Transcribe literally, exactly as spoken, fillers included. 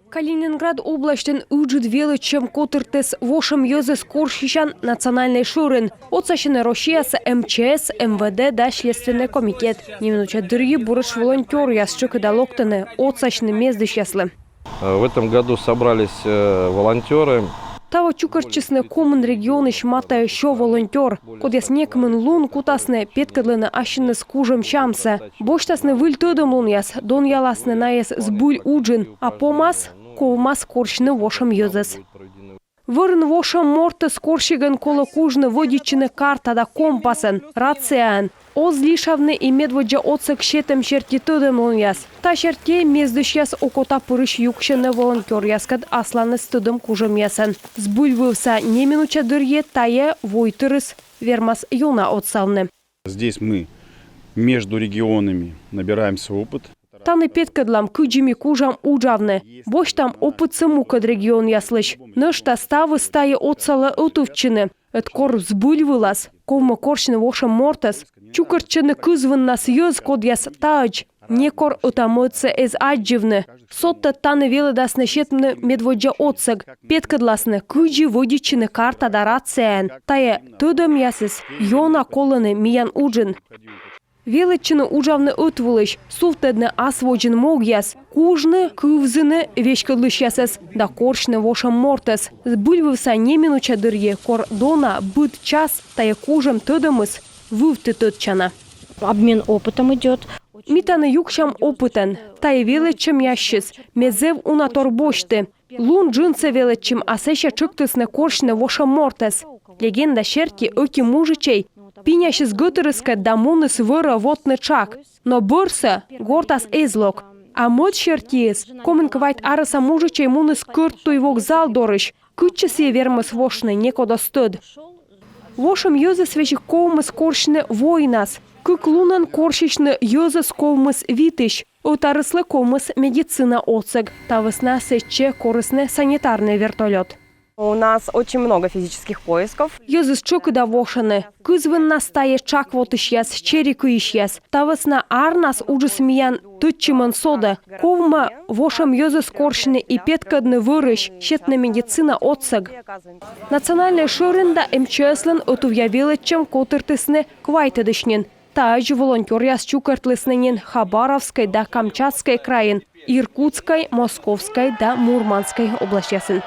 Калининград обласьтын ыджыд велӧдчӧм котыртіс вошӧм йӧзӧс корсьысян национальнӧй шӧрин. Отсасьӧны Россияса М Ч С, М В Д да Следственнӧй комитет. Неминуча дырйи буретш волонтёръяс тшӧкыда локтӧны отсасьны мездысьяслы. Э, В этом году собрались э, волонтеры. Таво чукӧртчисны комын регионысь матӧ сё волонтёр, кодъяс некымын лун кутасны петкӧдлыны ассьыныс кужӧмсямсӧ. Босьтасны выль тӧдӧмлунъяс, донъяласны найӧс збыль уджын, а помас ковмас корсьны вошӧм йӧзӧс. Вӧрын вошӧм мортӧс корсигӧн колӧ кужны вӧдитчыны карта да компасӧн, рацияӧн. Оз лишавны и медводдза отсӧг сетӧм серти тӧдӧмлунъяс. Та серти мездысьяс окота пырысь юксьӧны волонтёръяскӧд асланыс тӧдӧм кужӧмъясӧн. Збыльвывса неминуча дырйи тайӧ войтырыс вермас ёна отсавны. Здесь мы между регионами набираемся опыт. Тані петкӧдлам, кыдзи ми кужам уджавны. Босьтам опытсӧ мукӧд регионъяслысь. Нӧшта ставыс тайӧ отсалӧ ӧтувтчыны. Ӧд кор збыль вылас ковмӧ корсьны вошӧм мортӧс, чукӧртчӧны кызвыннас йӧз, кодъяс таӧдз некор ӧта-мӧдсӧ эз аддзывны. Содтӧд тані велӧдасны сетны медводдза отсӧг, петкӧдласны, кыдзи вӧдитчыны карта да рацияӧн. Тайӧ тӧдӧмъясыс ёна колӧны миян уджын. Велӧдчыны уджавны ӧтвылысь, сувтӧдны ас водзын могъяс, кужны кывзыны веськӧдлысьясӧс да корсьны вошӧм мортӧс. Збыльвывса неминуча дырйи, кор дона быд час тайӧ кужӧм-тӧдӧмыс вывті тӧдчана. Обмен опытом идет. Ми тані юксям опытӧн. Тайӧ велӧдчӧмъяссьыс ме зэв уна тор босьті. Лун джынсӧ велӧдчим, а сэсся тшӧктісны корсьны вошӧм мортӧс. Легенда серти, ӧти мужичӧй пинясис гӧтырыскӧд да муніс вӧрӧ вотны тшак. Но бӧрсӧ гортас эз лок. А мӧд сертиыс, комын квайт арӧса мужичӧй муніс Кӧрт туй вокзал дорысь. Кытчӧ сійӧ вермис вошны, некод оз тӧд. Вошӧм йӧзӧс весиг ковмис корсьны войнас. Кык лунӧн корсьысьны йӧзӧс ковмис витысь. Ӧтарыслы ковмис медицина отсӧг. Та вӧсна сэтчӧ корисны санитарнӧй вертолёт. У нас очень много физических поисков. Йӧзыс тшӧкыда вошӧны. Кызвыннас тайӧ тшак вотысьяс, чери кыйысьяс. Та вӧсна арнас уджыс миян тӧдчымӧн содӧ. Ковмӧ вошӧм йӧзӧс корсьны и петкӧдны вӧрысь, сетны медицина отсӧг. Национальнӧй шӧрин да М Ч С-лӧн ӧтувъя велӧдчӧм котыртісны квайтӧдысь нин. Таӧдз волонтёръяс чукӧртлісны нин Хабаровскӧй да Камчатскӧй крайын, Иркутскӧй, Московскӧй да Мурманскӧй обласьтъясын.